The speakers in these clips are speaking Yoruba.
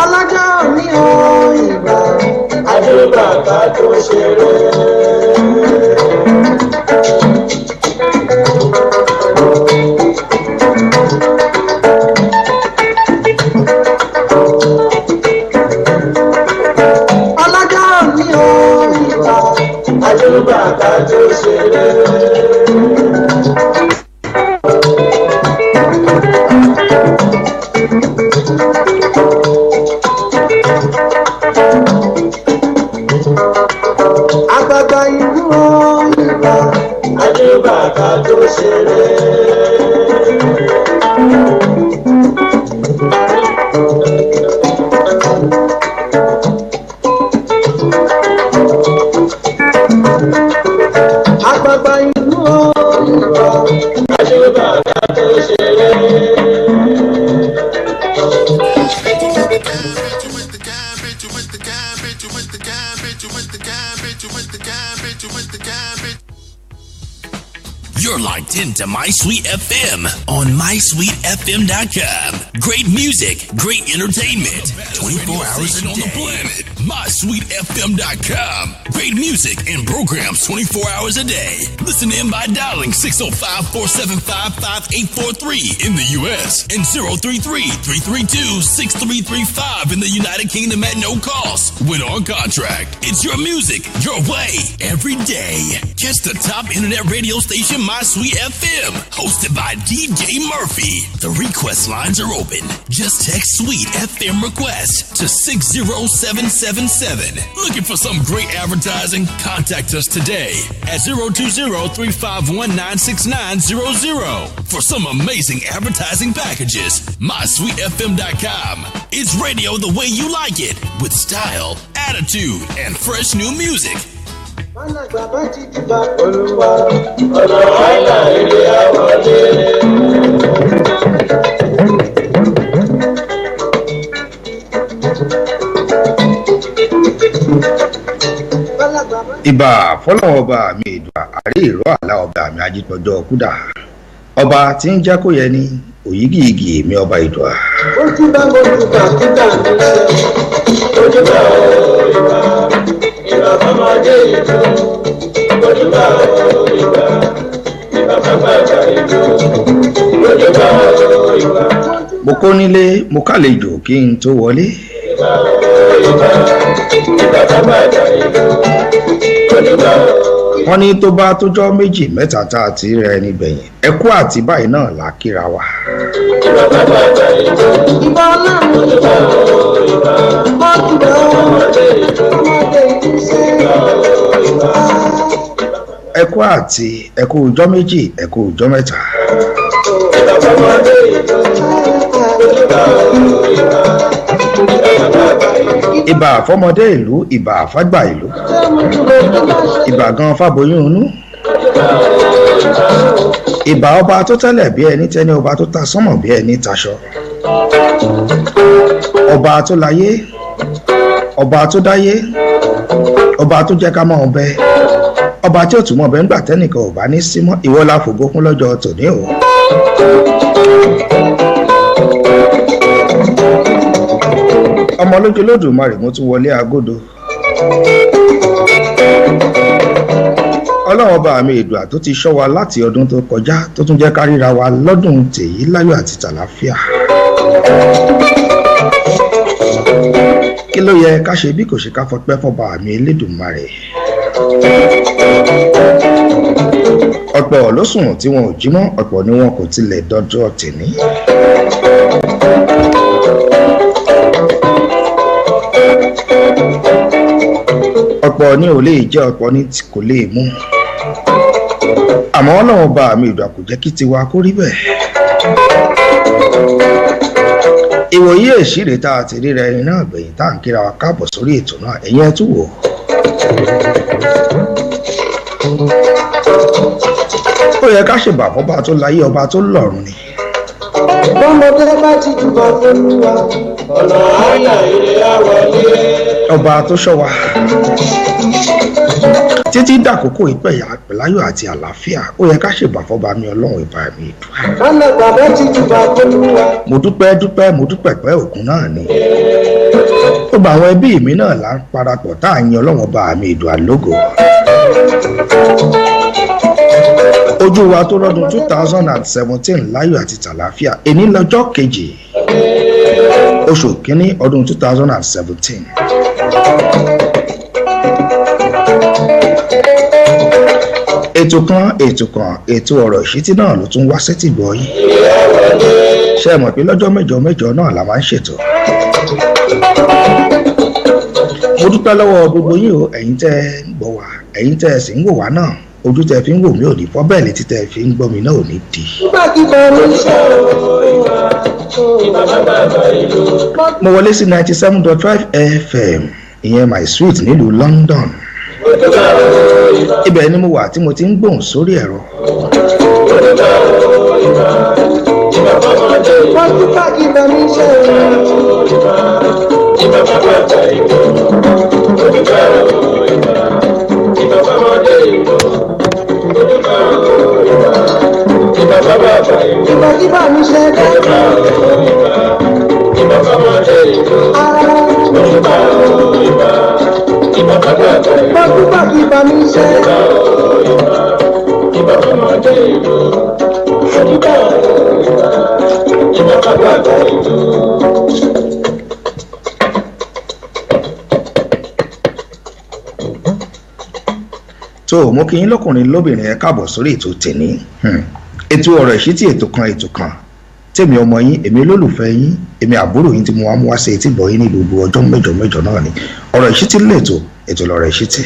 Ọlọ́jọ́ ní o ìbà. Àjùbà tó ṣeré. Ọlọ́jọ́ ní o ìbà. Àjùbà tó ṣeré. Àgbààgbà ìlú o ìbà. Àjùbà tó ṣeré. Àgbààgbà ìlú o ìbà. Àjùbà tó ṣeré. You're locked into My Sweet FM on MySweetFM.com. Great music, great entertainment, 24 hours a day. On the planet. MySweetFM.com. Great music and programs 24 hours a day. Listen in by dialing 605-475-5843 in the U.S. and 033-332-6335 in the United Kingdom at no cost when on contract. It's your music, your way, every day. Catch the top internet radio station, My Sweet FM, hosted by DJ Murphy. The request lines are open. Just text Sweet FM request to 60777. Looking for some great advertising? Contact us today at 020-351-96900 for some amazing advertising packages. MySweetFM.com. It's radio the way you like it, with style, attitude, and fresh new music. Bálàgbà bá ti júbà Olúwa ọ̀nà àìlà èrè àwọlé. Bálàgbà bá Ìbà fọlọ́wọ́n ọba mi ìdùà àrí ìró àlá ọba mi ajípọ̀jọ́ kúdà ọba tí ń jẹ́ kó yẹ ni òyígìyìgì èmi ọba ìdùà. ojú bá mo jùbà kúdà mi ṣe. Ojúbà o ìbà, ìbà fọmọdé ìlú. Ojúbà o ìbà, ìbà fàgbàgbà ìlú. Ojúbà o ìbà, Mo kó nílé mo kàlejò kí n tó wọlé. ìbà o ìbà, ìbà fàgbàgbà ìlú. Ojúbà o. Wọ́n ní tó bá tójọ́ méjì mẹ́ta tá a ti rẹ ẹni gbẹ̀yìn ẹkú àti báyìí náà là á kíra wa. Ìbà fàgbàgbà ìlú. Ìbà ọlọ́run Ojúbà o ìbà, mo jùbà o ọmọdé ìlú. ọmọdé ìlú ṣe. Ìbà o ìbà, Ẹkú àti ẹkú ọjọ́ méjì ẹkú ọjọ́ mẹ́ta. ìbà fọmọdé ìlú. Ojúbà o ìbà, ìbà fàgbàgbà ìlú. Ìbà fọmọdé ìlú, ìbà fágbà ìlú, Ṣé mo jùbà tó bá ṣe. ìbà gan fáboyún inú. Ìbà ọba tó tẹ́lẹ̀ bí ẹni tẹ́ni, ọba tó ta sánmọ̀ bí ẹni taṣọ. Ọba tó láyé, ọba tó dáyé, ọba tó jẹ́ ká mọ́ ọbẹ̀, ọba tí ò tún mọ́ ọbẹ̀ ńgbà tẹ́nìkan ò bá ní símọ́, ìwọ la fògo fún lọ́jọ́ tòní o. Ọmọ lójú Olódùmarè mo tún wọlé agodo. Ọlọ́run ọba mi ìdùà tó ti ṣọ́ wa láti ọdún tó kọjá tó tún jẹ́ ká ríra wa lọ́dún tèyí láyọ̀ àti tàlàáfíà. Kí ló yẹ ká ṣe bí kò ṣe ká fọpẹ́ fọba mi Elédùmarè? Ọ̀pọ̀ ló sùn tí wọn ò jí mọ́, ọ̀pọ̀ ni wọn kò tilẹ̀ dọ́jọ́ tèní. Ọ̀pọ̀ ni ò lè jẹ, ọ̀pọ̀ ni kò lè mú. Àmọ́ Ọlọ́run ọba mi ìdùà kò jẹ́ kí tiwa kó rí bẹ́ẹ̀. Ìwòye èsìrè tá a ti ríra ẹni náà gbẹ̀yìn tá à ń kíra wa káàbọ̀ sórí ètò náà, ẹ̀yin ẹ tún wò. Ó yẹ ká ṣèbà fọba tó láyé, ọba tó lọ́run ni. Bọ́mọdé bá ti jùbà f'Olúwa. Ọ̀nà àìlà ire á wọlé. Ọba tó ṣọ́ wa títí dàkókò ìpẹ̀yà pẹ̀láyọ̀ àti àlàáfíà, ó yẹ ká ṣèbà fọba mi Ọlọ́run, ìbà mi ìdùà. Kálẹ̀ bàbá ti jùbà f'Olúwa. Mo dúpẹ́ dúpẹ́, mo dúpẹ́ pẹ́ òkun náà ni. Gbogbo àwọn ẹbí mi náà là ń parapọ̀ tá à ń yan Ọlọ́run ọba mi ìdùà lógo. Ojú wa tó rọ́dún 2017 láyọ̀ àti tàlàáfíà, èní lọ́jọ́ kejì oṣù kínní ọdún 2017. Ètò kan, ètò kan, ètò ọ̀rọ̀ ìṣítí náà ló tún wá sétí gbọ́ yín. Ṣé ẹ mọ̀ pé lọ́jọ́ mẹ́jọ mẹ́jọ náà la máa ń ṣètò? Mo dúpẹ́ lọ́wọ́ gbogbo yín o, ẹ̀yin tẹ́ ẹ ń gbọ́ wa, ẹ̀yin tẹ́ ẹ sì ń wò wá náà. Ojú tẹ́ ẹ fi ń wò mí ò ní fọ́, bẹ́ẹ̀ létí tẹ́ ẹ fi ń gbọ́ mi náà ò ní di. Nígbà tí mo ní ṣe Mo wọlé sí 97.5 FM, ìyẹn My Sweet nílùú London. Ibẹ̀ ni mo wà tí mo ti ń gbóhùn sórí ẹ̀rọ. Mo dúpẹ́ kí mo ní ṣe. Ìgbà tí bá mi ṣe dé. Ara mo dúpẹ́ kí bá mi ṣe. Tó o mú kí yín lọ́kùnrin lóbìnrin, ẹ káàbọ̀ sórí ètò tèní. Ètò ọ̀rọ̀ ìṣítí, ètò kan, ètò kan tèmi ọmọ yín, èmi olólùfẹ́ yín, èmi àbúrò yín tí mo wá mú wá sí etí gbọ́ yín ní gbogbo ọjọ́ mẹ́jọ mẹ́jọ náà ni ọ̀rọ̀ ìṣítí lètò, ètò lọ̀rọ̀ ìṣítí.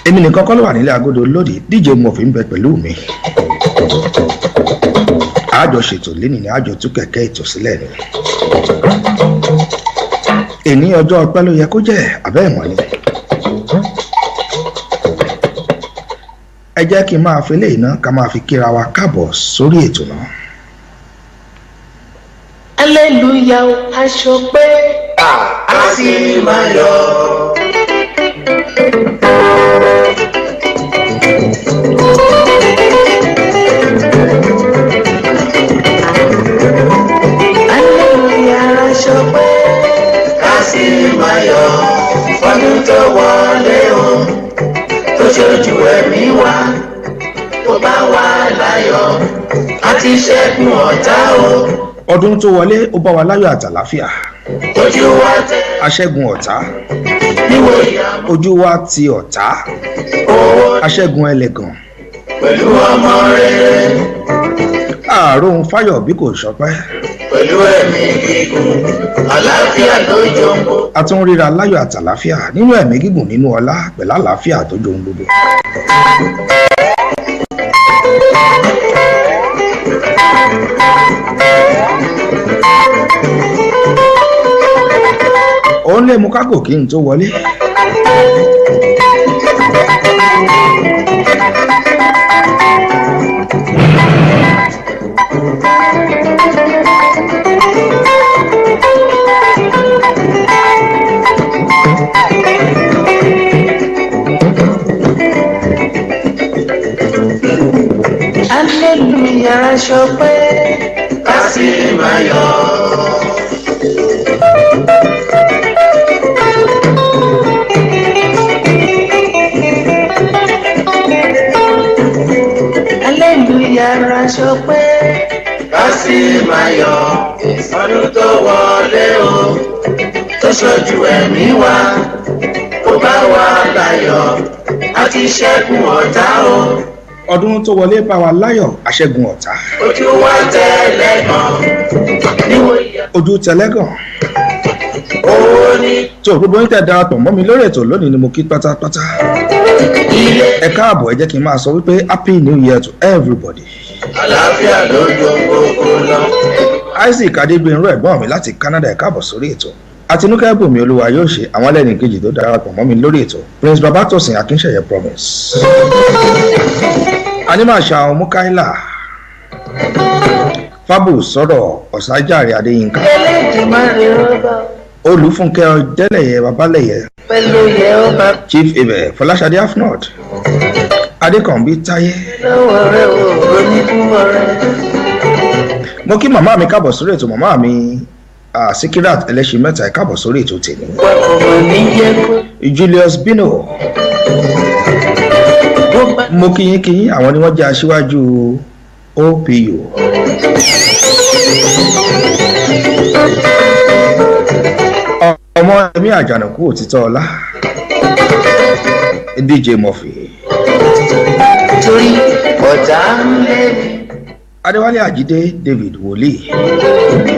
Èmi nìkan kọ́ ló wà nílé agodo lónìí, DJ Murphy ń bẹ pẹ̀lú mi. Àjọ ṣètò lénìí ni, àjọ tú kẹ̀kẹ́ ètò sílẹ̀ ni. Èní ọjọ́ ọpẹ́ ló yẹ kó jẹ́, àbẹ́ ìmọ̀ ni. Ẹ jẹ́ kí n máa fi léyìí náà ká máa fi kíra wa káàbọ̀ sórí ètò náà. Hallelujah, aṣọ pé A sì máa yọ̀. Hallelujah, aṣọ pé Ká sì máa yọ̀ fọdún tó wọlé o, tó ṣojú ẹ̀mí wa, tó bá wà láyọ̀, a ti ṣẹ́gun ọ̀tá o. Ọdún tó wọlé, ó bá wa láyọ̀ àtàláfíà. Ojú wa tẹ Aṣẹ́gun ọ̀tá. Níwò ìyàmú Ojú wa ti ọ̀tá. Owó Aṣẹ́gun ẹlẹ́gàn. Pẹ̀lú ọmọ rere. Ààrùn fáyọ̀ bí kò ṣọpẹ́. Pẹ̀lú ẹ̀mí gígùn, àlàáfíà ló jòǹbó. A tún ríra láyọ̀ àtàláfíà, nínú ẹ̀mí gígùn, nínú ọlá, pẹ̀lú àlàáfíà tó johun gbogbo. Òun lè mú kágò kí n tó wọlé. Hallelujah, aṣọ pé Ká sì máa yọ̀. Hallelujah, aṣọ pé Ká sì máa yọ̀ ọdún tó wọlé o, tó ṣojú ẹ̀mí wa, tó bá wà láyọ̀, a ti ṣẹ́gun ọ̀tá o. Ọdún tó wọlé bá wa láyọ̀, aṣẹ́gun ọ̀tá. Ojú wa tẹ́lẹ̀ gan níwò ìyá Ojú tẹlẹ́gàn. Owó ní Tó gbogbo yín tẹ́ darapọ̀ mọ́ mi lórí ètò lónìí ni mo kí pátápátá. Ilé. Ẹ káàbọ̀, ẹ jẹ́ kí n máa sọ wípé happy new year to everybody. Àlàáfíà ló jọ gbogbo lọ. Isaac Adégbénró, ẹ̀gbọ́n mi láti Canada, ẹ káàbọ̀ sórí ètò. Àtinúkẹ́ Bùnmi Olúwa yóò ṣe àwọn ẹlẹ́nìí kejì tó darapọ̀ mọ́ mi lórí ètò, Prince Babatosin Akínṣẹ̀yẹ Promise, Animàṣà Mukaila Fábù, sọ̀rọ̀ Ọ̀sájàre Adéyínká. Elédùmarè ọba. Olúfúnkẹ́ Ọ̀dẹ́lẹ̀yẹ Babalẹ̀yẹ. Pẹ̀lú yẹ ó bá. Chief Ibẹ̀ Fọláṣadé Afnod. Adékànbí Táyé. Lọ́wọ́ rẹ̀ ò oníkúwọ́ rẹ̀. Mo kí màmá mi káàbọ̀ sórí ètò, màmá mi Sikirat Ẹlẹ́ṣin mẹ́ta, ẹ̀ káàbọ̀ sórí ètò tèmi. Julius Bino, mo kí yín kí yín, àwọn ni wọ́n jẹ́ aṣíwájú OPU. Ọmọ ẹ̀mí àjànàkú òtítọ́ ọlá, DJ Murphy. Torí ọ̀tá ń lé mi. Adéwálé Àjídé David Wòlíì.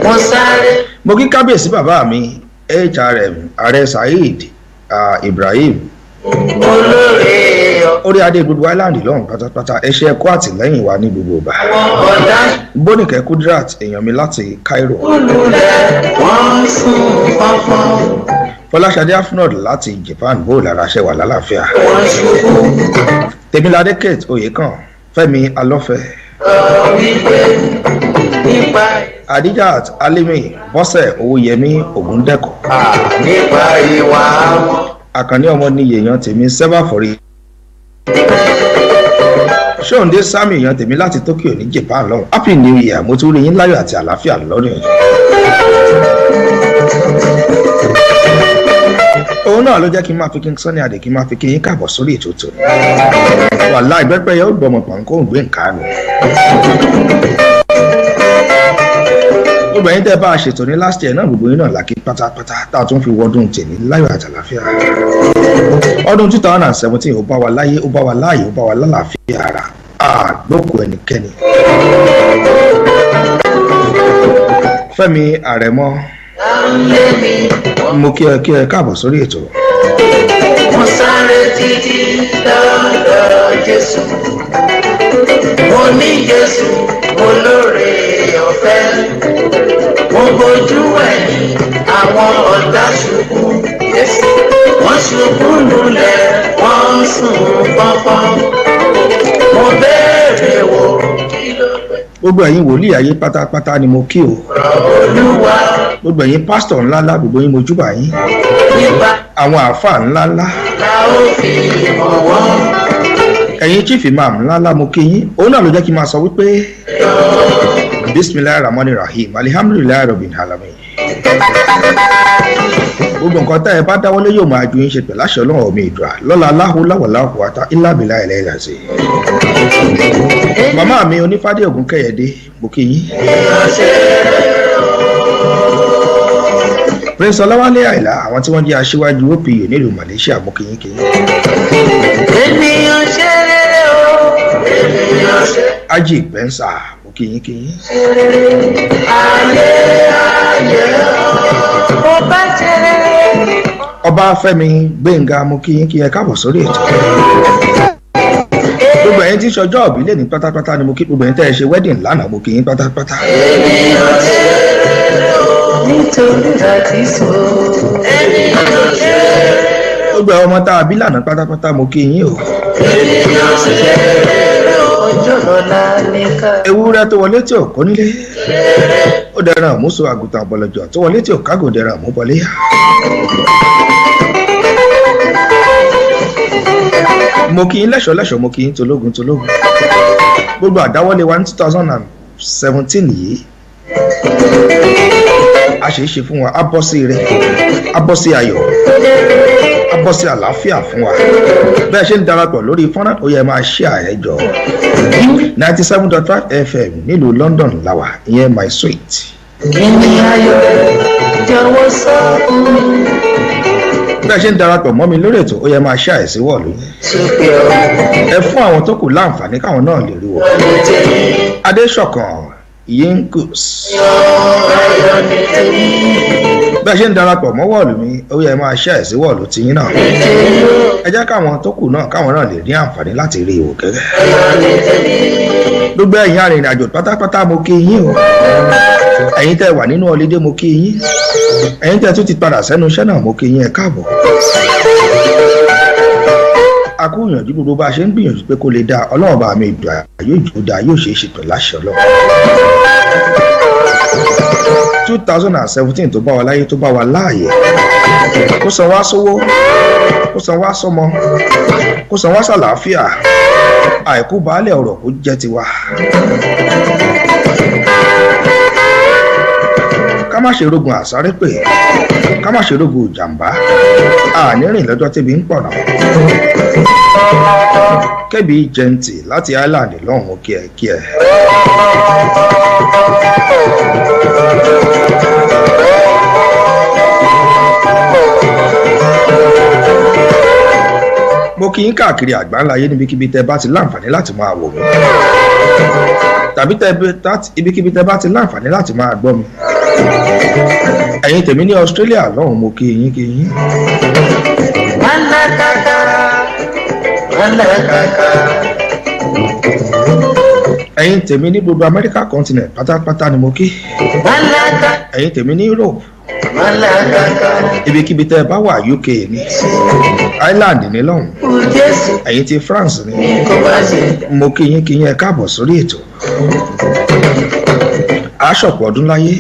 Mo sáré. Mo kí kábíyèsí bàbá mi HRM Ààrẹ Saheed Ibrahim. Olóore orí adé gbogbo island lọ́hùn pátápátá, ẹ ṣé, ẹ kú àtìlẹ́yìn wa ní gbogbo ìgbà. Ọ̀dà. Bónìkẹ́ Kudrat, èèyàn mi láti Cairo. Olùlẹ̀ wọ́n sùn fọ́nfọ́n. Fọláṣadé Afnod láti Japan, bó lára ṣe wà lálàáfíà. Wọ́n ṣubú. Tèmiládé Kate Oyèkàn, Fẹ́mi Alọ́fẹ́. Wípé nípa. Adijat Alimi, Bọ́sẹ̀ Owóyẹmí Ògúndẹ̀kọ̀. Nípa ìwà wọn. Àkànní ọmọ ní èèyàn tèmi sẹ́fà fọ́rí. Ṣóǹdé Sami, èèyàn tèmi láti Tokyo ní Japan lọ́hùn. Happy New Year, mo tún rí yín láyọ̀ àti àlàáfíà lọ́dún yìí. Òun náà ló jẹ́ kí n máa fi King Sunny Adé, kí n máa fi kí yín káàbọ̀ sórí ètò tòní. Wàhálà ìgbẹ́pẹ́ yẹn ó gbọ́mọ pàǹkó òǹgbẹ nǹkan nù. Gbogbo ẹ̀yin tẹ́ bá a ṣètò ní last year náà, gbogbo yín náà làkí pátápátá tá a tún fi wọdún tèmi láyọ̀ àtàlàfíà. Ọdún 2017, ó bá wa láyé, ó bá wa láàyè, ó bá wa lálàáfíà ara, àgbókù ẹnikẹ́ni. Fẹ́mi Àrẹ̀mọ, mo kí ẹ kí ẹ káàbọ̀ sórí ètò. Mo sáré títí lọ́dọ̀ Jésù, mo ní Jésù, mo lóore ọ̀fẹ́, mo bojú ẹ̀yìn, àwọn ọ̀tá ṣubú, wọ́n ṣubú lulẹ̀, wọ́n sùn pọ́npọ́n, mo béèrè wò kí ló pẹ́. Gbogbo ẹ̀yin wòlíì ayé pátápátá ni mo kí o. Olúwa. Gbogbo ẹ̀yin pásítọ̀ ńláńlá, gbogbo yín mo júbà yín. Nípa. Àwọn àáfàá ńláńlá. La ó fi mọ̀ wọ́n. Ẹ̀yin chief imam ńláńlá, mo kí yín. Òun náà ló jẹ́ kí n máa sọ wípé bisimilahi rahman rahim, alihamdulilayi rabbil alamin. Gbogbo nǹkan tá ẹ bá dáwọ́lé yóò máa ju yín ṣe pẹ̀lú àṣẹ Ọlọ́run omi ìdùà lọ́la aláhu láwọ̀láhù ata ìlàbílà ẹlẹ́yàzẹ́. Màmá mi onífádé ògùn kẹyẹdé, mo kí yín. Prince Ọlọ́wálé Àìlá, àwọn tí wọ́n jẹ́ aṣíwájú OPU nílùú Malaysia, mo kí yín kí yín. Ènìyàn ṣe rere o. Ènìyàn ṣe. Ají Bẹ́ńsà, mo kí yín kí yín. Ayé ayé o. Mo bá ṣe rere. Ọbáfẹ́mi Gbénga, mo kí yín kí ẹ káàbọ̀ sórí ètò. Gbogbo ẹ̀yin tí ń ṣọjọ́ òbí lè ní pátápátá ni mo kí. Gbogbo ẹ̀yin tẹ́ ẹ ṣe wedding lánàá, mo kí yín pátápátá. Ènìyàn ṣe rere o. Nítorí àti sọ. Ènìyàn ṣe rere. Gbogbo ẹ̀ ọmọ tá a bí lánàá pátápátá, mo kí yín o. Ènìyàn ṣe rere o. Ọjọ́ ọ̀la ní ká. Ewúrẹ́ tó wọlé tí ò kó nílé, ó dẹran àmúso. Àgùntàn àbọ̀lọ̀jọ̀ tó wọlé tí ò kágò, dẹran àmúbọ̀lé. Mo kí yín lẹ́ṣọ̀ọ́ lẹ́ṣọ̀ọ́, mo kí yín tológun tológun. Gbogbo àdáwọ́lé wa ní 2017 yìí, a ṣe é ṣe fún wa, á bọ́ sí ire, á bọ́ sí ayọ̀, á bọ́ sí àlàáfíà fún wa. Bẹ́ẹ̀ ṣe ń darapọ̀ lórí fọ́nrán, ó yẹ máa ṣí àyẹ̀jọ 97.5 FM nílùú London làwà, ìyẹn my sweet. Kí ni ayọ̀ rẹ̀, jọ̀wọ́ sọ fún mi. Bẹ́ẹ̀ ṣe ń darapọ̀ mọ́ mi lórí ètò, ó yẹ máa ṣí àìsí wọ̀lú yẹn. Sókè ọ̀. Ẹ fún àwọn tó kù láǹfààní káwọn náà lè rí wọ. Tèmi. Adéṣọ̀kan Yinkus. Ayọ̀ ní tèmi. Bẹ́ẹ̀ ṣe ń darapọ̀ mọ́ wọ́ọ̀lù mi, ó yẹ máa ṣí àìsí wọ́ọ̀lù tiyín náà. Tèmi o. Ẹ jẹ́ káwọn tó kù náà, káwọn náà lè ní àǹfààní láti rí ìwò gẹ́gẹ́. Ayọ̀ ní tèmi. Gbogbo ẹ̀yin arìnrìn-àjò pátápátá, mo kí yín o. Ẹ̀yin tẹ́ wà nínú ọlídé, mo kí yín. Ẹ̀yin tẹ́ tún ti padà sẹ́nu iṣẹ́ náà, mo kí yín, ẹ káàbọ̀. A kú ìyànjú. Gbogbo bá a ṣe ń gbìyànjú pé kó lè dáa, Ọlọ́run bá mi dùn, yóò jò dáa, yóò ṣeé ṣe pẹ̀lú àṣẹ Ọlọ́run. 2017 tó bá wa láyé, tó bá wa láàyè, kó san wá sówó, kó san wá sọ́mọ, kó san wá sàlàáfíà, àìkú baálẹ̀ ọ̀rọ̀ kó jẹ́ tiwa. Ká má ṣe rogun àsáré pè, ká má ṣe rogun ìjàmbá, àní rìn lọ́jọ́ tẹ́bi ń pọ̀nà. Kẹ́bi jẹ́ǹtì láti Ireland lọ́hùn-ún, kí ẹ kí ẹ. Mo kí yín káàkiri àgbáńlá ayé, níbikíbi tẹ bá ti láǹfààní láti máa wò mí tàbí tẹ ibikíbi tẹ bá ti láǹfààní láti máa gbọ́ mi. Ẹ̀yin tèmi ní Australia lọ́hùn, mo kí yín kí yín. Alákàkà, alákàkà. Ẹ̀yin tèmi ní gbogbo America continent pátápátá ni mo kí. Alákàkà, Ẹ̀yin tèmi ní Europe, alákàkà. ibikíbi tẹ bá wà, UK ní, Ireland ní lọ́hùn, Kú Jésù ẹ̀yin ti France ní, kó bá ṣe. Mo kí yín kí yín, ẹ káàbọ̀ sórí ètò. Aṣọ̀pọ̀ ọdún láyé,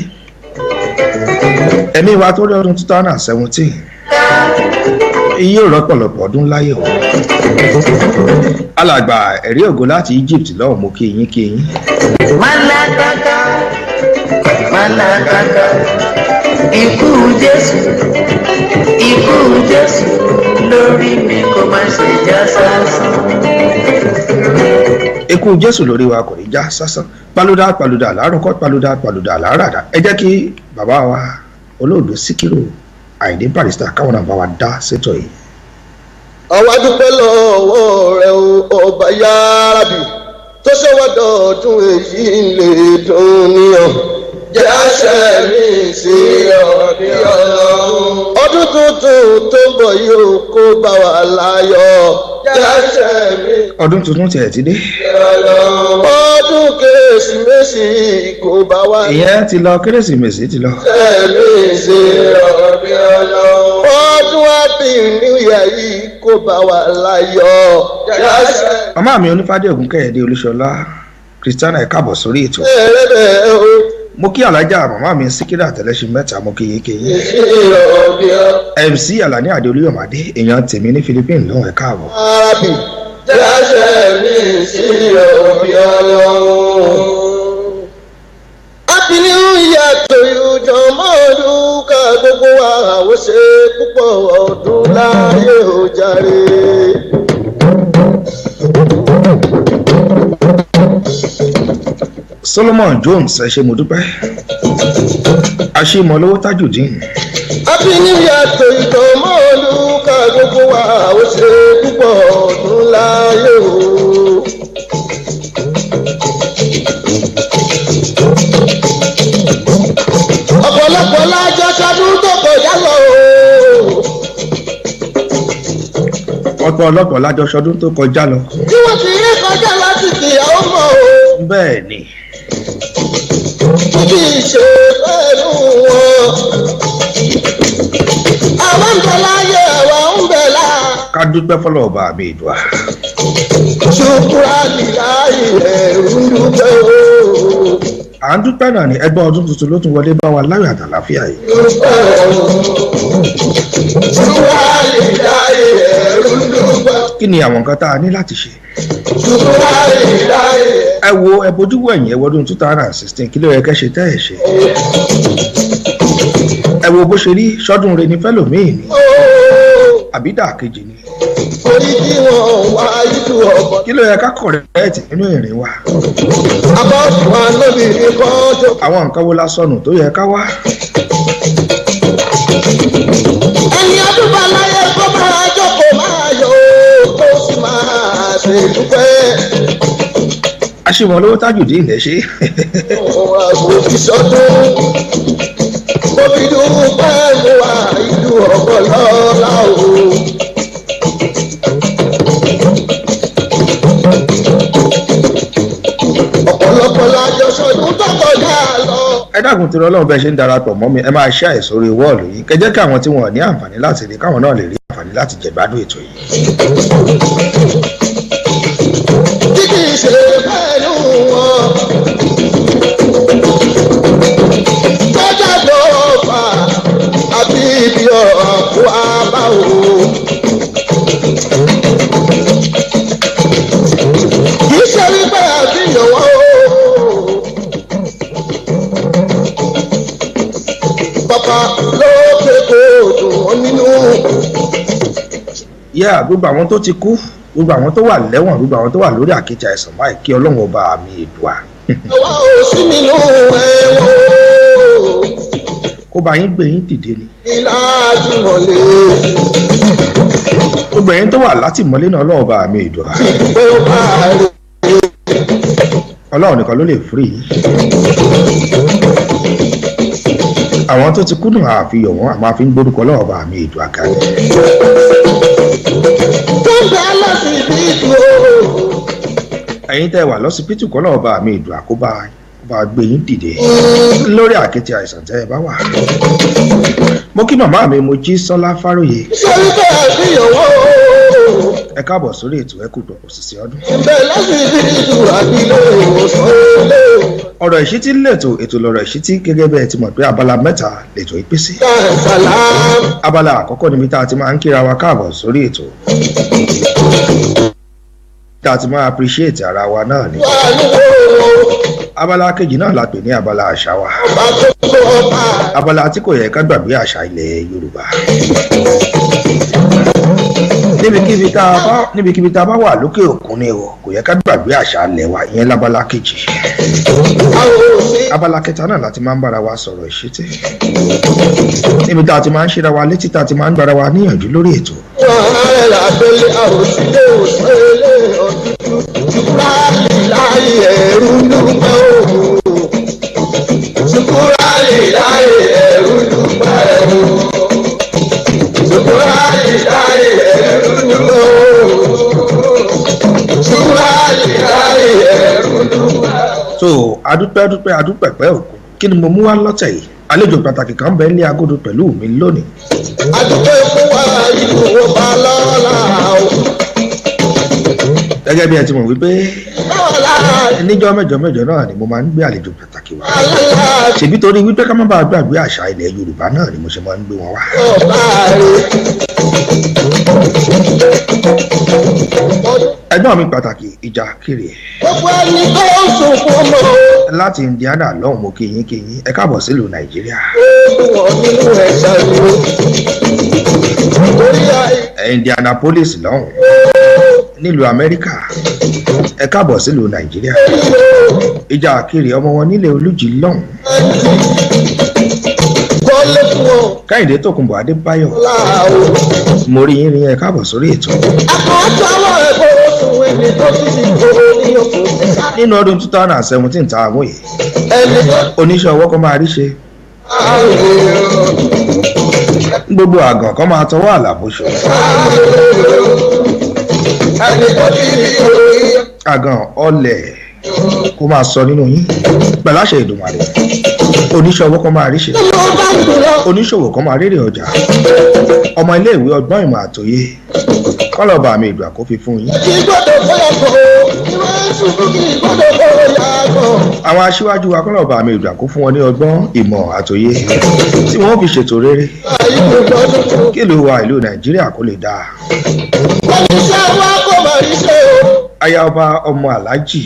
ẹ̀mí wa tó rí ọdún 2017 iye rọpọlọpọ ọdún láyé o. Alàgbà Ẹ̀rí Ògo láti Egypt lọ́hùn, mo kí yín kí yín. Alákàkà, alákàkà. Ikú Jésù, ikú Jésù lórí mi kó má ṣe já sásán. Ikú Jésù lórí wa kò ní já sásán. Paluda paluda lárúkọ, paluda paluda láràdà. Ẹ jẹ́ kí bàbá wa olóògbé Síkírù Àyìndé Barrister káwọn náà bá wa dá sétò yìí. Àwa dúpẹ́ lọ́wọ́ rẹ̀ o, ọba yárábì tó ṣọwọ́dọ̀ ọdún èyí lè dùn níyàn. Jẹ́ àṣẹ mi sí ọ̀bí Ọlọ́run. Ọdún tuntun tó ń bọ̀ yóò kó bá wa láyọ̀. Jẹ́ àṣẹ mi Ọdún tuntun tiẹ̀ ti dé. sí Ọlọ́run. Ọdún Kérésìmesì kó bá wa Ìyẹn ti lọ, Kérésìmesì ti lọ. Jẹ́ mi sí ọ̀bí Ọlọ́run. Ọdún Happy New Year yìí kó bá wa láyọ̀. Jẹ́ àṣẹ Màmá mi Onífádé Ògúnkẹ́yẹdé Olúṣọlá Christiana, ẹ káàbọ̀ sórí ètò. Ẹ̀rẹ́bẹ̀ o. Mo kí alájà màmá mi Síkírà Tẹ̀lẹ́ṣin mẹ́ta, mo kí yín kí yín. MC Alani Adé Olúyọ̀mádé, èèyàn tèmi ní Philippines lọ́hùn, ẹ káàbọ̀. Arabi jáṣẹ́ mi sí òbí Ọlọ́run. Happy New Year to you, jọmọ́ olùkà gbogbo wa, àwọn ṣe púpọ̀ ọdún láyé ò jàre. Solomon Jones, ẹ ṣé, mo dúpẹ́. Aṣímọlówó Tajudeen. Happy New Year to you, jọmọ́ olùkà gbogbo wa, àwọn ṣe púpọ̀ ọdún láyé o. Ọ̀pọ̀lọpọ̀ lájọ ṣọdún tó kọjá lọ o. Ọ̀pọ̀ ọlọ́pọ̀ lájọṣọdún tó kọjá lọ. Tí wọ́n ti rí kọjá láti fìyàwó mọ́ o. Bẹ́ẹ̀ ni. Tí kì í ṣe pẹ̀lú wọn. Àwọn ń bẹ láyé, àwa ń bẹ láà. Ká dúpẹ́ fọlọ́ ọba mi ìdùà. Ṣùkúrà níláyè ẹ̀rù ń dúpẹ́ o. À ń dúpẹ́ náà ní ẹgbẹ́ ọdún tuntun ló tún wọlé bá wa láyọ̀ àtàlàáfíà yìí. Dúpẹ́ o. Ṣùkúrà níláyè ẹ̀rù ń dúpẹ́. Kí ni àwọn nǹkan tá a ní láti ṣe? Ṣùkúrà níláyè. Ẹ wo, ẹ bójú wo ẹ̀yìn, ẹ wọdún 2016, kí ló yẹ kẹ́ ṣe tẹ́ ẹ̀ ṣe? Ẹ wo bó ṣe rí, sọ́dún re ní fẹ́lòmíì ni o. àbí dàkejì ni? Orí tí wọ́n wá ìlú ọ̀bọ̀. Kí ló yẹ ká kọ̀rẹ́ẹ̀tì nínú ìrìn wa? Abọ́sùn ànábì ní kọ́ńtò. Àwọn nǹkan wo la sọnù tó yẹ ká wá? Ẹni ọdún bá láyé, kó máa jókòó, máa yọ̀ ó, kó sì máa ṣe dúpẹ́. Aṣímọlówó Tajudeen ilẹ̀ ṣe. Òun àgbòfin sọdún. Mo fi dúpẹ́ mú wa ìlú ọ̀pọ̀ lọ́la o. Ọ̀pọ̀lọpọ̀ lájọ sọdún tó kọjá lọ. Ẹ dákun tí Ọlọ́run, bẹ́ẹ̀ ṣe ń darapọ̀ mọ́ mi, ẹ máa ṣe àìsórí wọ́ọ̀lù yìí, kẹ́ jẹ́ kí àwọn tí wọn ò ní àǹfààní láti rí káwọn náà lè rí àǹfààní láti jẹ̀gbádùn ètò yìí. Tí kì í ṣe pẹ̀lú wọn. Tọ́jà Bàbá lókè kò dùn wọ́n nínú. Yá, gbogbo àwọn tó ti kú, gbogbo àwọn tó wà lẹ́wọ̀n, gbogbo àwọn tó wà lórí àkéte àìsàn báyìí, kí Ọlọ́run ọba mi Èdùà Àwa ò sí nínú ẹ̀wọ̀n. kó bá yín gbé yín dìde ni. Ìlà àjùmọ̀lé. Gbogbo ẹ̀yin tó wà látìmọ́lé náà, Ọlọ́run ọba mi Èdùà, Pé ó bá rè. Ọlọ́run nìkan ló lè fúri yín. Àwọn tó ti kú náà, àfihàn wọn, àmọ́ àfi ń gbórúkọ Ọlọ́run ọba mi Èdùà ga ni. Tó ń bẹ lọ́sibítù o. Ẹ̀yin tẹ́ wà lọ́sibítù, kọ́ Ọlọ́run ọba mi Èdùà kó bá gbé yín dìde lórí àkéte àìsàn tẹ́ ẹ bá wà. Mo kí màmá mi Mojísọ́lá Fáróyè. Sọ́rí bẹ́ẹ̀ àfihàn wọn o. Ẹ káàbọ̀ sórí ètò, ẹ kú dọ̀pọ̀ sísè ọdún. Ìbẹ̀ lọ́sibítù àbí ilé ìwòsàn ilé. Ọ̀rọ̀ ìṣítí lètò, ètò lọ̀rọ̀ ìṣítí. Gẹ́gẹ́ bẹ́ẹ̀ ti mọ̀ pé abala mẹ́ta lètò ìpín sí. Sàlám. Abala àkọ́kọ́ níbi tá a ti máa ń kíra wa káàbọ̀ sórí ètò, tá a ti máa appreciate ara wa náà ni. Wà níwò Abala kejì náà la pè ní abala àṣà wa. Ọba tó tó ọba. Abala tí kò yẹ ká gbàgbé àṣà ilẹ̀ Yorùbá. Níbikíbi tá a bá wà lókè òkun ni o, kò yẹ ká gbàgbé àṣà ilẹ̀ wa, ìyẹn lábala kejì. Àwọn òsì. Abala kẹta náà láti máa ń bára wa sọ̀rọ̀ ìṣítí, níbi tá a ti máa ń ṣíra wa létí, tá a ti máa ń gbára wa níyànjú lórí ètò. Wọ́n lábẹ́lé àwòsílẹ̀ òsèlè ọ̀dúdú. Ṣùkúrálì láyé ẹ̀rú dúpẹ́ o. Ṣùkúrálì láyé ẹ̀rú dúpẹ́ o. Ṣùkúrálì láyé ẹ̀rú dúpẹ́ o. Ṣùkúrálì láyé ẹ̀rú dúpẹ́ o. So adúpẹ́, adúpẹ́, adúpẹ̀pẹ́ òkun. Kí ni mo mú wá lọ́tẹ̀ yìí? Àlejò pàtàkì kan bẹ́ẹ̀ ní agodo pẹ̀lú mi lónìí. Adúpẹ́ fún wa ìlú ọba lọ́la o. Gẹ́gẹ́ bí ẹ ti mọ̀ wípé Lọ́la. níjọ́ mẹ́jọ mẹ́jọ náà ni mo máa ń gbé àlejò pàtàkì wá. Lọ́la. Ṣèbí torí wípé ká má bàa gbàgbé àṣà ilẹ̀ Yorùbá náà ni mo ṣe máa ń gbé wọn wá. Ọba rẹ̀. Ẹ̀gbọ́n mi pàtàkì, Ìjà Kiri, Gbogbo ẹni tó ń sunkún mọ́ láti Indiana lọ́hùn, mo kí yín, kí yín, ẹ káàbọ̀ sílùú Nàìjíríà. Ó dùn wọ́n nínú ẹ̀ṣà ni o. Torí àì Indianapolis lọ́hùn nílùú Amẹ́ríkà, ẹ káàbọ̀ sílùú Nàìjíríà. Ìjà Kiri, ọmọ wọn nílé Olújì lọ́hùn. Kọ́lé fún ọ Kẹ́hìndé Tòkunbọ̀ Adébáyọ̀, láàrú. mo rí yín rí, ẹ káàbọ̀ sórí ètò. Àkọ́tọ́wọ́ ẹ̀kọ́ oṣù ẹni tó ti sì kó ní oṣù ẹ̀ṣà. Nínú ọdún 2017 tá a mú yìí, Ẹni tó oníṣẹ́ ọwọ́ kan máa rí ṣe, gbogbo àgàn kan máa tọwọ́ àlàbòṣọ. Ẹni tó ti rí orí. Àgàn ọlẹ̀ kó máa sọ nínú yín pẹ̀lú àṣẹ Ìdùmarè. Oníṣẹ́ ọwọ́ kan máa rí ṣe, Ló bá ń dùn lọ. oníṣòwò kan máa rérè ọjà, ọmọ iléèwé, ọgbọ́n, ìmọ̀ àtòyé kọ́lọ́ba àmì ìgbà kó fi fún yín. Kì í gbọ́dọ̀ fọyà kọ́ o. Ìwé ìṣubú kì í gbọ́dọ̀ fọyà kọ́. Àwọn aṣíwájú wa, kọ́lọ́ba àmì ìgbà kó fún wọn ní ọgbọ́n, ìmọ̀ àtòyé tí wọ́n fi ṣètò rere Àyè kò gbọ́dọ̀ tó. kí ìlú wa, ìlú Nàìjíríà, kó lè dáa. Oníṣẹ́ wa kò mà rí ṣe o. Aya ọba, ọmọ aláàjì,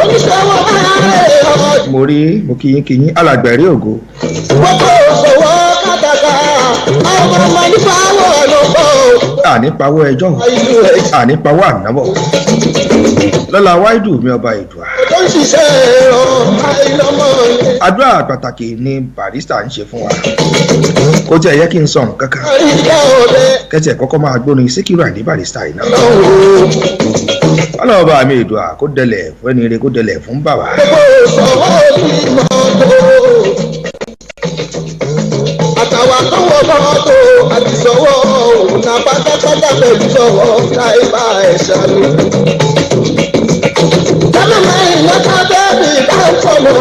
Oníṣẹ́ wa máa rẹ̀ ọ́. mo rí, mo kí yín, kí yín, alàgbẹ̀rí ògo. Gbogbo òṣòwò kàtàkà. Àwọn ọmọ nípa àwọn ọ̀nà pọ̀ o. Àní pawó ẹjọ́ o, Ìlú ẹ̀ àní pawó ànábọ̀ lọ́la wáìdù mi, ọba Ìdùà. Tó ń ṣiṣẹ́ ẹ̀rọ àìlọ́mọ ni. Àdúrà pàtàkì ni Barrister ń ṣe fún wa. Kò tí ẹ yẹ kí n sọ nǹkan kan. Àríyá ọ̀rẹ́ Kẹ́tì ẹ̀ kọ́kọ́ máa gbóni Síkírù Àyìndé Barrister yìí náà. lọ́wọ́. Ọlọ́ọ̀bá mi Ìdùà kó dẹlẹ̀ fún ẹni rere, kó dẹlẹ̀ fún bàbá. Gbogbo òṣòwò ní mọ́tò. Àtàwà tó wọ mọ́tò àti sọ́wọ́ òun náà pátápátá pẹ̀lú sọ́wọ́ láìpá ẹ̀ṣà mi. Kámá máa ń lọ́tà bẹ́ẹ̀bì bá ń fọ̀lọ́.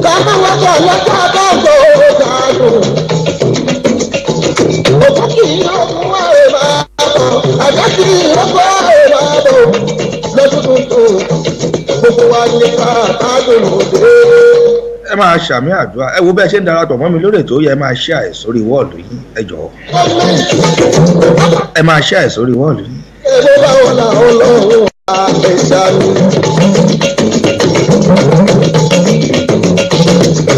Kámá wọ́pọ̀ lọ́tà bá ń bọ̀ dànù. Òkú kì í lọ́kùn àrè máa bọ̀. Àjá kì í lọ́kùn àrè máa bọ̀. Lọ́dún tuntun, gbogbo wa nípa àádùn òde. Ẹ máa ṣàmì àdúrà. Ẹ wo bẹ́ẹ̀ ṣe ń darapọ̀ mọ́ mi lórí ètò yẹ, ẹ máa ṣe àì sórí wọ́ọ̀lù yín. Ẹ jọ̀ọ́, ẹ máa ṣe àì sórí wọ́ọ̀lù yín. Èrò bá wọn làwọn ọlọ́run àìsàn mi.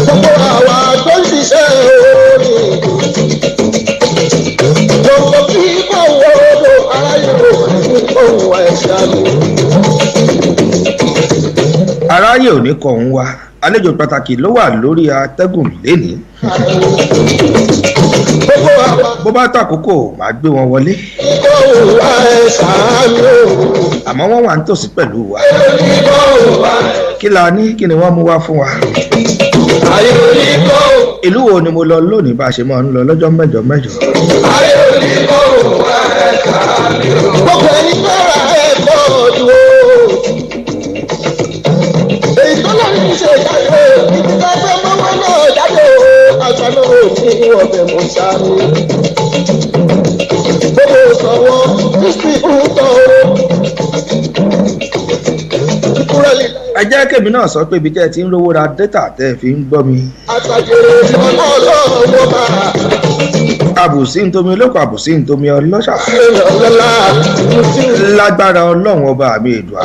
Gbogbo àwa Aráyé ò ní kọ òun wa. Àlejò pàtàkì ló wà lórí atẹ́gùn lénìí. Gbogbo àwa Bó bá tó àkókò, màá gbé wọn wọlé. kó wá ẹ sàánú. Àmọ́ wọ́n wà nítòsí pẹ̀lú wa. Kó wá Kí la ní? Kí ni wọ́n mú wá fún wa? ayé òní kó Ìlú wo ni mo lọ lónìí bá a ṣe máa ń lọ lọ́jọ́ mẹ́jọ mẹ́jọ? Ayé òní kó wá ẹ sàánú. Gbogbo ẹni fẹ́ra ẹ kọ́ ọdún o. Èyí tó lórí ń ṣe jáde o, ibi tá a fẹ́ mọ́wọ́ náà jáde o, àṣà náà ò ní ọbẹ̀ mọ̀ sáré. Gbogbo sọ̀wọ́ Kristi ń tọ́ o. Kúrẹ́lì Ẹ jẹ́ kèmi náà sọ pé ibi tẹ́ ẹ ti ń rówó ra data tẹ́ ẹ fi ń gbọ́ mi. àtàjèrè ọmọ ọlọ́wọ́ máa Àbùsí ń tomi olóko, àbùsí ń tomi ọlọ́ṣà. ṣe lọ́lá tí Lágbára Ọlọ́run ọba mi Èdùà,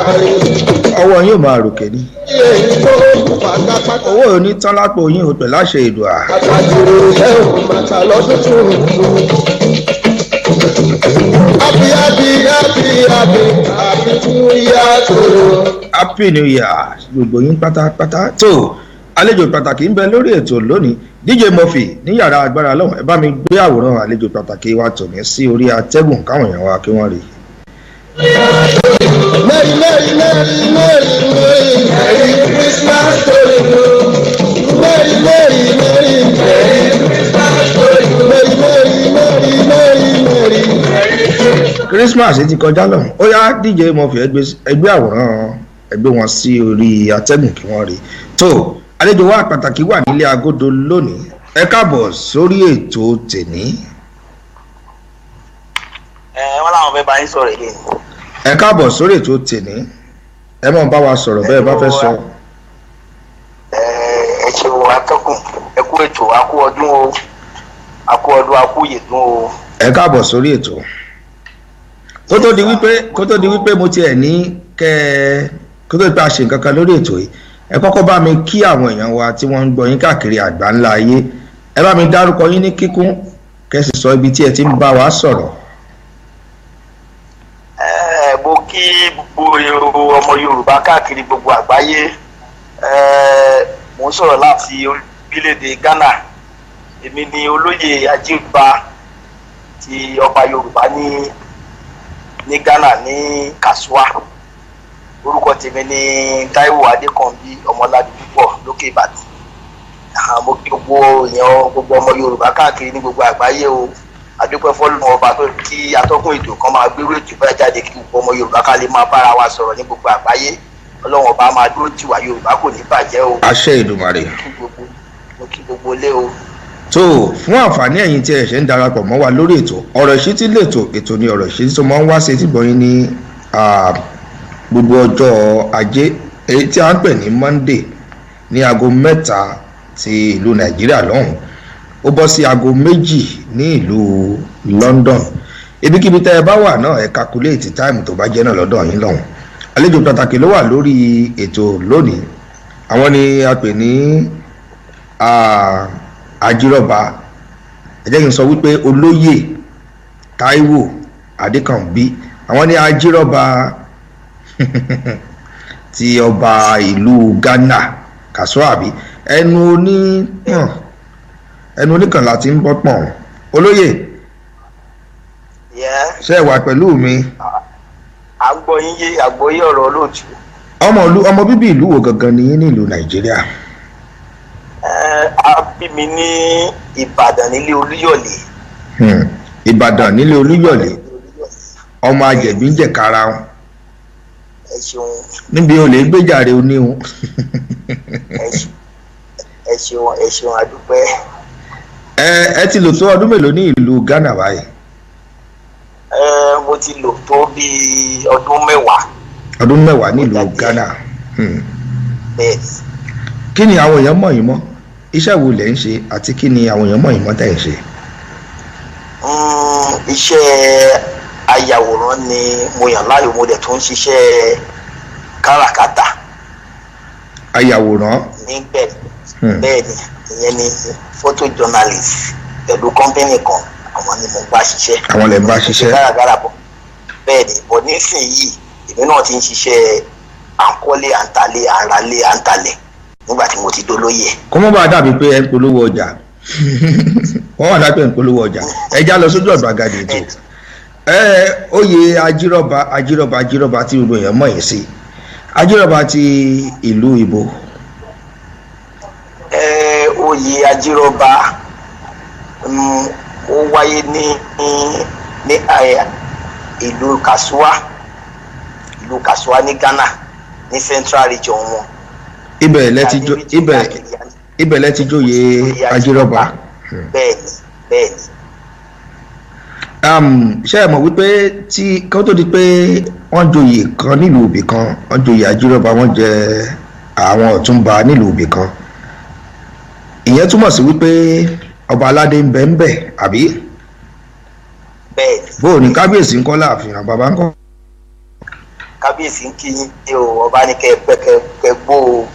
ọwọ́ yín ò máa ròkè ní. èyí tó pátápátá. Owó ò ní tán lápò yín ò pẹ̀lú àṣẹ Èdùà. Àtàjèrè ẹ̀ ò máa ta lọ́dún tuntun. Happy, happy, happy, happy, happy new year to you. Happy New Year gbogbo yín pátápátá. Tó àlejò pàtàkì ń bẹ lórí ètò lónìí, DJ Murphy ní yàrá agbára lọ́hùn, ẹ bá mi gbé àwòrán àlejò pàtàkì wa tòní sí orí atẹ́gùn káwọn èèyàn wa kí wọ́n rí i. Merry, merry, merry, merry, merry, merry Christmas to you. Merry, merry, merry, merry Christmas to you. Merry, merry, merry, merry, merry. Christmas ti kọjá lọ́hùn. Ó yá, DJ Murphy, ẹ gbé àwòrán, ẹ gbé wọn sí orí atẹ́gùn kí wọ́n rí i. Tó àlejò wa pàtàkì wà nílé agodo lónìí, ẹ káàbọ̀ sórí ètò tèní. Ẹ wọn làwọn fẹẹ bá yín sọ̀rọ̀ yìí. Ẹ káàbọ̀ sórí ètò tèní, ẹ mọ̀ bá wa sọ̀rọ̀ bẹ́ẹ̀ bá fẹ́ sọ. Ẹ ẹ ṣeun atọ́kùn, ẹ kú ètò, a kú ọdún o, a kú ọdún, a kú ìyèdún o. Ẹ káàbọ̀ sórí ètò. Kó tó di wípé mo tiẹ̀ ní kẹ́ ẹ kó tó di pé a ṣe nǹkan kan lórí ètò yìí, ẹ kọ́kọ́ bá mi kí àwọn èèyàn wa tí wọ́n ń gbọ́ yín káàkiri àgbáńlá ayé. Ẹ bá mi dárúkọ yín ní kíkún, kẹ́ sì sọ ibi tí ẹ ti ń bá wa sọ̀rọ̀. Ẹ mo kí gbogbo ọmọ Yorùbá káàkiri gbogbo àgbáyé. Ẹ mo ń sọ̀rọ̀ láti orílẹ̀-èdè Ghana. Èmi ni olóyè Ajígba ti ọba Yorùbá ní Ghana ní Kasua. Orúkọ tèmi ni Táíwò Adékànbí Ọmọládé púpọ̀ lókè Ìbàdàn. Mo kí gbogbo èèyàn, gbogbo ọmọ Yorùbá káàkiri ní gbogbo àgbáyé o. Adúpẹ́ fọ́lùmọ́ ọba tó kí atọ́kùn ètò kan máa gbérú ètò bá jáde kí gbogbo ọmọ Yorùbá ká lè máa bára wa sọ̀rọ̀ ní gbogbo àgbáyé. Ọlọ́run ọba máa dúró tì wá, Yorùbá kò ní bàjẹ́ o. Àṣẹ Èdùmàrè. Kí gbogbo mo kí gbogbo lé o. Tó fún àǹfààní ẹ̀yin tí ẹ ṣẹ̀ ń darapọ̀ mọ́ wa lórí ètò ọ̀rọ̀ ìṣítí lètò, ètò ní ọ̀rọ̀ ìṣítí tó máa ń wá sí etí gbọ̀nyìn ní gbogbo ọjọ́ Ajé, èyí tí a ń pè ní Monday, ní aago 3 ti ìlú Nàìjíríà lọ́hùn, ó bọ́ sí aago 2 ní ìlú London. Ibikíbi tẹ́ ẹ bá wà náà, ẹ calculate time tó bá jẹ́ náà lọ́dọ̀ yín lọ́hùn. Àlejò pàtàkì ló wà lórí ètò lónìí. Àwọn ni a pè ní Ajírọ̀bà. Ẹ jẹ́ kí n sọ wípé olóyè Táíwò Adékànbí, àwọn ní Ajírọ̀bà ti ọba ìlú Ghana, Kàṣọ àbí ẹnu oní ẹnu oníkànlá ti ń bọ́ pọ̀n. Olóyè, ṣe é wà pẹ̀lú mi? À ń gbọ́ yín yé, àgbọ́yé ọ̀rọ̀ olóòtú. Ọmọ ìlú, ọmọ bíbí ìlú wo gangan ni yín ní ìlú Nàìjíríà? Ẹ a bí mi ní Ìbàdàn nílé Olúyọ̀lé. Ìbàdàn nílé Olúyọ̀lé, ọmọ ajẹ̀bí ń jẹ̀kára wọn. Ẹ ṣeun. Níbi olè gbéjàre oníhun. Ẹ ṣeun, ẹ ṣeun, àdúpẹ́. Ẹ ti lò tó ọdún mélòó ní ìlú Ghana báyìí? Ẹ mo ti lò tó bíi ọdún 10. Ọdún 10 nílùú Ghana. Bẹ́ẹ̀. Kí ni àwọn èèyàn mọ̀ yín mọ́? Iṣẹ́ wo lẹ̀ ń ṣe àti kí ni àwọn èèyàn mọ̀ yín mọ́ tẹ̀ ń ṣe? Iṣẹ́ ayàwòrán ni mo yàn láàyò, mo dẹ̀ tún ń ṣiṣẹ́ káràkátà. Ayàwòrán. Níbẹ̀ bẹ́ẹ̀ ni, ìyẹn ni photojournalist pẹ̀lú company kan, àwọn ni mo bá ṣiṣẹ́. Àwọn lè bá ṣiṣẹ́. Káràkátà bọ̀ bẹ́ẹ̀ ni, bọ̀ nísìnyìí èmi náà ti ń ṣiṣẹ́ À ń kọ́lé, à ń talé, à ń ralé, à ń talẹ̀ nígbà tí mo ti dolóyè. Kó mọ́ bá a dàbí pé ẹ ń polówó ọjà, wọ́n wà dápẹ́ ń polówó ọjà. Ẹ já lọ sójú ọ̀dọ̀ àgàdì ètò. Ẹ oyè ajírọ̀bà, ajírọ̀bà, ajírọ̀bà tí gbogbo èèyàn mọ̀ yín sí, ajírọ̀bà ti ìlú ibo? Ẹ oyè ajírọ̀bà ó wáyé ní ìlú Kasuwa, ìlú Kasuwa ní Ghana, ní Central Region wọn. Ibẹ̀ lẹ ti jóyè ajírọ̀bà? Bẹ́ẹ̀ni, bẹ́ẹ̀ni. Ṣé ẹ mọ̀ wípé tí kí wọ́n tó di pé wọ́n joyè kan nílùú ibì kan, wọ́n joyè ajírọ̀bà, wọ́n jẹ àwọn ọ̀túnba nílùú ibì kan, ìyẹn túmọ̀ sí wípé ọba aládé ń bẹ ń bẹ, àbí? Bẹ́ẹ̀ni. Bó o ní kábíyèsí ń kọ́ láàfin, àwọn bàbá ń kọ́? Kábíyèsí ń kí yín o. Ọba ní kẹ pẹ́, kẹ gbó o.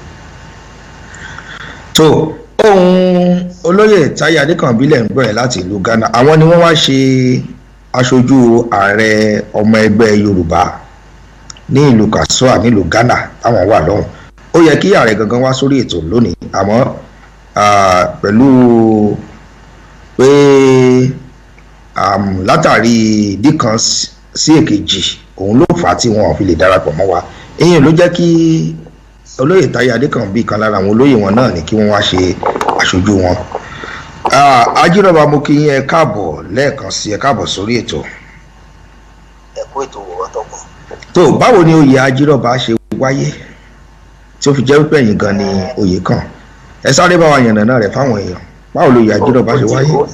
Tó ohun olóyè Táyé Adékànbí lẹ̀ ń gbọ́ ẹ̀ láti ìlú Ghana. Àwọn ni wọ́n wá ṣe aṣojú ààrẹ ọmọ ẹgbẹ́ Yorùbá ní ìlú Kasoa nílùú Ghana táwọn wà lọ́hùn. Ó yẹ kí ààrẹ gangan wá sórí ètò lónìí, àmọ́ pẹ̀lú pé látàrí ìdí kan sí èkejì, òun ló fà á tí wọn ò fi lè darapọ̀ mọ́ wa. Èyí ló jẹ́ kí olóyè Táyé Adékànbí, kan lára àwọn olóyè wọn náà, ní kí wọ́n wá ṣe aṣojú wọn. Ajírọ̀bà, mo kí yín, ẹ káàbọ̀ lẹ́ẹ̀kan sí, ẹ káàbọ̀ sórí ètò. Ẹ kú ètò ọ̀tọ̀kùn. Tó báwo ni oyè ajírọ̀bà ṣe wáyé tí ó fi jẹ́ wípé ẹ̀yin gan ni oyè kàn? Ẹ sáré bá wa yànnàná rẹ̀ fáwọn èèyàn. Báwo lóyè ajírọ̀bà ṣe wáyé?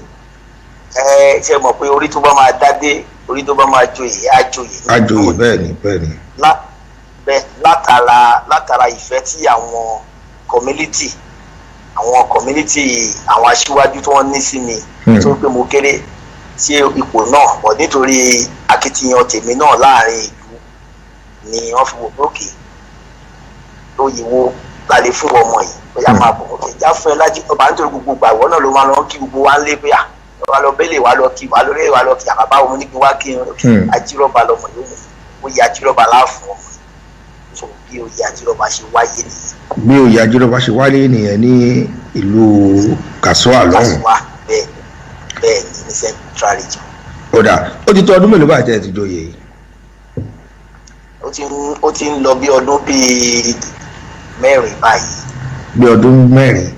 Ẹ ṣe mọ̀ pé orí tó bá máa dádé, orí tó bá máa joyè, á joyè. Á joyè, bẹ́ẹ̀ ni, bẹ́ẹ̀ ni. Látara ìfẹ́ tí àwọn community, àwọn aṣíwájú tí wọ́n ní sí mi, tó pé mo kéré sí ipò náà bọ̀, nítorí akitiyan tèmi náà láàrin ìlú ni wọ́n fi wò pé òkè lóye wo la lè fún ọmọ yìí, bóyá máa bọ̀ òkè já fún ẹ lájí ọba, nítorí gbogbo ìgbà ìwọ náà ló máa lọ kí gbogbo wa ń lé pé à wà lọ bẹ́lẹ̀, wà lọ kí wà lọ rẹ̀, wà lọ kí àbábá òun ní kí wá kí n ajírọ̀bà lọmọ yóò mú oyè ajírọ̀bà láàfún ọmọ yìí. So bí oyè ajírọ̀bà ṣe wáyé nìyẹn. Bí oyè ajírọ̀bà ṣe wáyé nìyẹn ní ìlú Kasoa lọ́hùn. Kasoa, bẹ́ẹ̀ bẹ́ẹ̀ ni, ní Central Region. Ó dà, ó ti tó ọdún mélòó báyìí tẹ́ ẹ ti joyè yìí? Ó ti ń lọ bí ọdún bíi 4 báyìí. Bí ọdún 4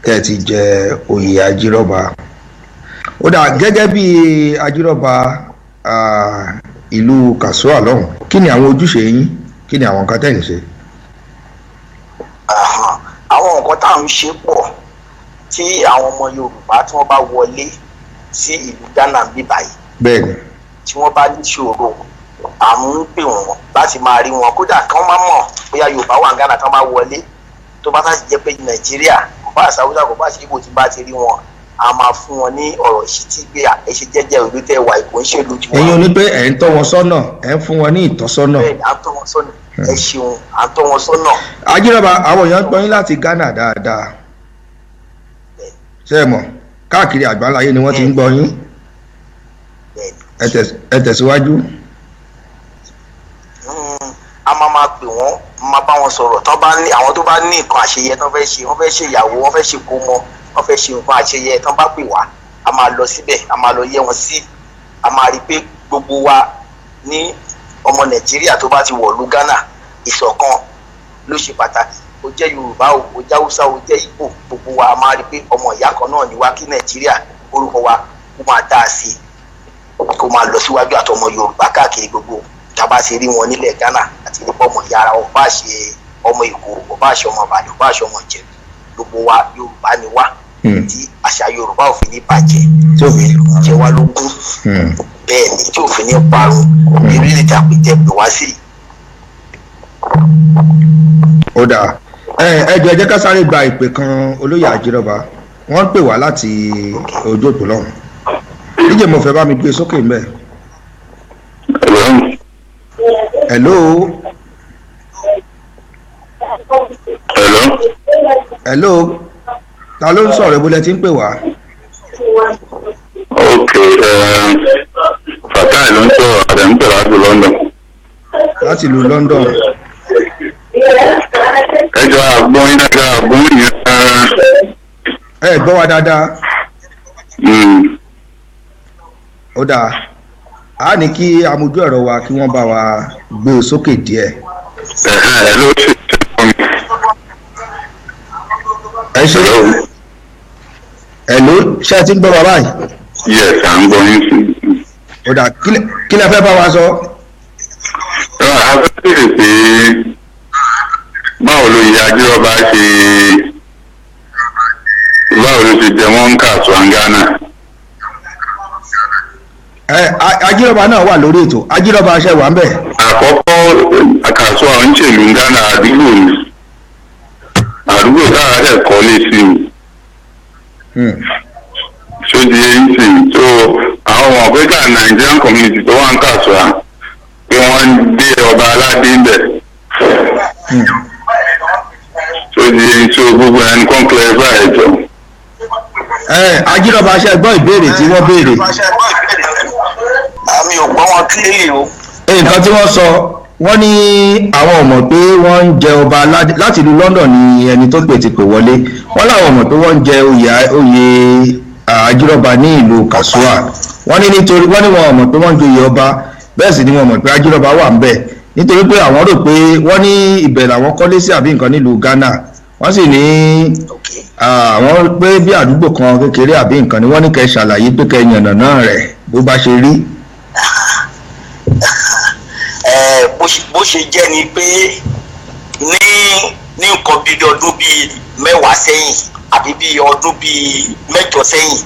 tẹ́ ẹ ti jẹ oyè ajírọ̀bà. Ó dà, gẹ́gẹ́ bí ajírọ̀bà ìlú Kasoa lọ́hùn, kí ni àwọn ojúṣe yín? Kí ni àwọn nǹkan tẹ́ ẹ̀ ń ṣe? Àwọn nǹkan tá à ń ṣe pọ̀. Tí àwọn ọmọ Yorùbá tí wọ́n bá wọlé sí ìlú Ghana bí báyìí, tí wọ́n bá níṣòro, à ń pè wọ́n láti máa rí wọn. Kódà kí wọ́n má mọ̀ bóyá Yorùbá wà ní Ghana, tí wọ́n bá wọlé, tó bá sáà jẹ́ pé Nàìjíríà, kò bá àṣà Haúsá, kò bá àṣà Ìgbò, tí bá ti rí wọn, a máa fún wọn ní ọ̀rọ̀ ìṣítí pé ẹ ṣe jẹ́jẹ́, ìlú tẹ́ wà kò ń ṣèlú tiwa. Ẹ̀yin ò ní pé ẹ̀ ń tọ́ wọn sọ́nà, ẹ̀ ń fún wọn ní ìtọ́sọ́nà. Bẹ́ẹ̀, à ń tọ́ wọn sọ́nà. Ẹ ṣeun, à ń tọ́ wọn sọ́nà. Ajírọ̀bà, àwọn èèyàn gbọ́ yín láti Ghana dáadáa. Ṣé ẹ mọ̀, káàkiri àgbáláyé ni wọ́n ti ń gbọ́ yín. Ẹ tẹ̀síwájú. A máa pè wọ́n, máa bá wọn sọ̀rọ̀. Tó bá ní àwọn tó bá ní nǹkan àṣeyẹ tó fẹ́ ṣe, wọ́n fẹ́ ṣe ìyàwó, wọ́n fẹ́ ṣe kómọ, wọ́n fẹ́ ṣe nǹkan àṣeyẹ, tó bá pè wá, a máa lọ síbẹ̀, a máa lọ yẹ wọn sí. A máa rí i pé gbogbo wa ní ọmọ Nàìjíríà tó bá ti wọ̀lú Ghana, ìṣọ̀kan ló ṣe pàtàkì. Ó jẹ́ Yorùbá o, ó jẹ́ Haúsá o, ó jẹ́ Ìgbò, gbogbo wa, a máa rí i pé ọmọ ìyá kan náà ni wá, kí Nàìjíríà orúkọ wa kó máa dáa sí i, kó máa lọ síwájú, àtọmọ Yorùbá káàkiri gbogbo tábà ṣe rí wọn nílẹ̀ Ghana àti nípa ọmọ ìyá ara wọn, bá ṣe ọmọ Èkó, bá ṣe ọmọ Ìbàdàn, bá ṣe ọmọ Ìjẹ̀bú, gbogbo wa Yorùbá ni wá, tí àṣà Yorùbá ò fi ní bàjẹ́, tí ò fi ní jẹ wá lógún, bẹ́ẹ̀ ni, tí ò fi ní parun eré lè tàpé tẹ pé wá sí. Ó dáa. Ẹ jọ̀ọ́, ẹ jẹ́ ká sáré gba ìpè kan. Olóyè Àjírọ̀bà, wọ́n ń pè wá láti ojú òpó lọ́hùn. Díje, mo fẹ́ bá mi gbé sókè mbẹ́. Hello. Hello. Hello, ta ló ń sọ̀rọ̀? Ibo lẹ ti ń pè wá? Ok, Fatai ló ń sọ̀rọ̀, àdé ń pè láti London. Láti ìlú London. Ẹ jọ àgbọn yín dáadáa, àgbọn yín rárá. Ẹ gbọ́ wa dáadáa? Ó dáa, a ní kí amójú ẹ̀rọ wa kí wọ́n bá wa gbé e sókè díẹ̀. Ẹ ló ṣe ṣe fún mi. Ẹ ṣe. Ẹ ló ṣe ti ń gbọ́ wa báyìí? Yes, à ń gbọ́ yín sí. Ó dáa, kí lẹ fẹ́ bá wa sọ? A fẹ́ bèrè pé báwo ló yẹ ajírọ́ba ṣe, báwo ló ṣe jẹ wọ́n ń kà tó Ghana? Ẹ ajírọ́ba náà wà lórí ètò. Ajírọ́ba, ṣe wà ń bẹ̀? Àkọ́kọ́, àkàsọ àwọn ìṣèlú Ghana, àdúgbò ni, àdúgbò táwa dẹ̀ kọ́lé sí o. Ṣó ti yé yín sí? So àwọn ọmọ pé ká Nigerian community tó wà ń Kàṣùà pé wọ́n ń gbé ọba aládé ń bẹ̀. Ṣó ti yé yín? So gbogbo ẹni kan clarify, ẹ jọ. Ẹ ajírọ́ba, ṣe gbọ́ ìbéèrè tí wọ́n béèrè? Àmì ò gbọ́ wọn clearly o. Nǹkan tí wọ́n sọ, wọ́n ní àwọn ò mọ̀ pé wọ́n ń jẹ ọba aládé láti ìlú London ní ẹni tó pè ti pè wọlé. Wọ́n láwọn ò mọ̀ pé wọ́n ń jẹ oyè ajírọ́ba ní ìlú Kàṣúà. Wọ́n ní nítorí wọ́n ní wọn ò mọ̀ pé wọ́n ń joyè ọba, bẹ́ẹ̀ sì ni wọn mọ̀ pé ajírọ́ba wà ń bẹ̀, nítorí pé àwọn rò pé wọ́n ní ibẹ̀ làwọn kọ́lé sí àbí nǹkan nílùú Ghana. Wọ́n sì ní àwọn pé bí àdúgbò kan kékeré àbí nǹkan ni. Wọ́n ní kẹ́ ṣàlàyé pé kẹ́ yànnà náà rẹ̀ bó bá ṣe rí. Bó ṣe jẹ́ ni pé ní nǹkan bíi ọdún bíi 10 sẹ́yìn àbí bíi ọdún bíi 8 sẹ́yìn.